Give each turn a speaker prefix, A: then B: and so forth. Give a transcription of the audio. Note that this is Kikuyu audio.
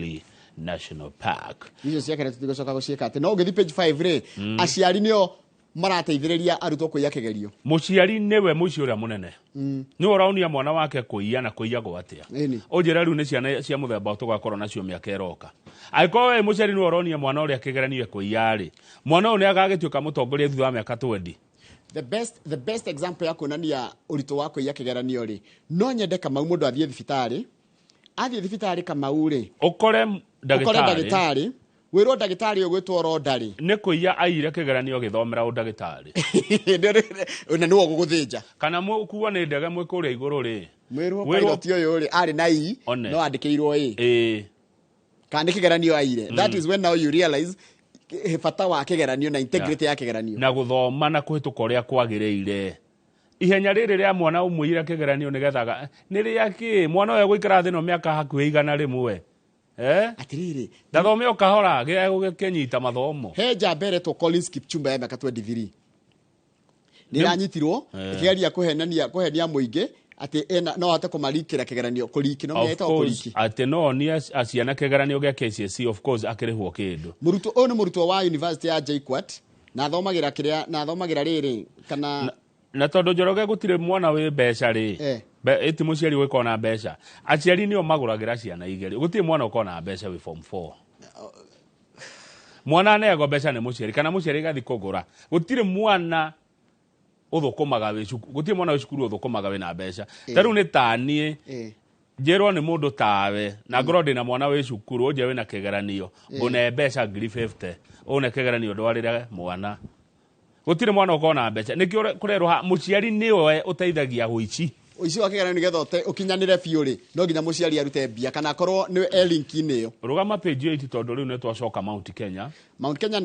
A: Amboseli National Park.
B: Icio ciake tũtigũcoka gũciĩka atĩ no ũgĩthiĩ page 5 rĩ, aciari nĩo marateithĩrĩria arutwo kũiya kĩgerio.
A: Mũciari nĩwe mũici ũrĩa mũnene, nĩwe ũraonia mwana wake kũiya na kũiya gwatia. Ũnjĩre rĩu nĩ ciana cia mũthemba tũgakorwo nacio mĩaka ĩroka. Angĩkorwo we mũciari nĩwe ũronia mwana ũrĩa kĩgeranio kũiya rĩ, mwana ũyũ nĩ agagĩtuĩka mũtongoria thutha wa mĩaka 20?
B: The best example ya kuonania ũritũ wa kũiya kĩgeranio rĩ, no nyende Kamau mũndũ athiĩ thibitarĩ, athiĩ thibitarĩ Kamau rĩ,
A: ũkore
B: ũkore
A: ndagĩtarĩ
B: ndagĩtarĩ wĩrwo ndagĩtarĩ ũgwĩtwo Ronda rĩ,
A: nĩ kũiya aire kĩgeranio gĩthomera ũndagĩtarĩ.
B: Na nĩwe ũgũgũthĩnja.
A: Kana mũkuo nĩ ndege mwĩ kũrĩa igũrũ rĩ,
B: mwĩrwo
A: Wĩrwo-
B: pilot ũyũ rĩ arĩ na I
A: One.
B: no andĩkĩirwo ĩ kana nĩ kĩgeranio aire. That is when now you realize bata wa kĩgeranio na integrity ya kĩgeranio.
A: Na gũthoma na kũhĩtũka ũrĩa kwagĩrĩire. Ihenya rĩrĩ rĩa mwana ũmũire kĩgeranio nĩgetha nĩ rĩa kĩ? Mwana ũyũ egũikara thĩ ĩno mĩaka hakuhĩ 100, eh?
B: Atirĩrĩ,
A: ndathome o kahora gĩkĩnyita mathomo.
B: He njamba ĩretwo Collins Kipchumba ya mĩaka 23 nĩ ĩranyitirwo ĩkĩgeria kũhenania kũhenia mũingĩ atĩ ena no ahote kũmarikĩra kĩgeranio kũriki no
A: Of
B: mĩetagwo
A: course,
B: kũriki.
A: Atĩ no onie ciana kĩgeranio gĩa KCSE, of course akĩrĩhwo kĩndũ.
B: Mũrutwo ũyũ nĩ mũrutwo wa university ya JKUAT na athomagĩra kĩrĩa na athomagĩra rĩrĩ kana
A: Na tondũ Njoroge gũtirĩ mwana wĩ mbeca rĩ, ĩti mũciari ũgĩkorwo na mbeca, aciari nĩo magũragĩra ciana igerio. Gũtirĩ mwana ũkorwo na mbeca wĩ form 4. Mwana aneagwo mbeca nĩ mũciari kana mũciari agathiĩ kũgũra. Gũtirĩ mwana ũthũkũmaga wĩ cukuru, gũtirĩ mwana wĩ cukuru ũthũkũmaga wĩna mbeca. Ta rĩu nĩ taniĩ njĩrwo nĩ mũndũ tawe na ngorwo ndĩna mwana wĩ cukuru ũnje wĩna kĩgeranio, ngũne mbeca 50,000 ũne kĩgeranio ndwarĩre mwana. Gũtirĩ mwana ũkorwo na mbeca. Nĩkĩo kũrerwo haha mũciari nĩwe ũteithagia ũici.
B: Ũici wa kĩgeranio nĩgetha ũkinyanĩre biũ rĩ, no nginya mũciari arute mbia kana akorwo nĩ e link-inĩ ĩyo.
A: Rũgama page 8 tondũ rĩu nĩ twacoka Mount Kenya.
B: Mount Kenya.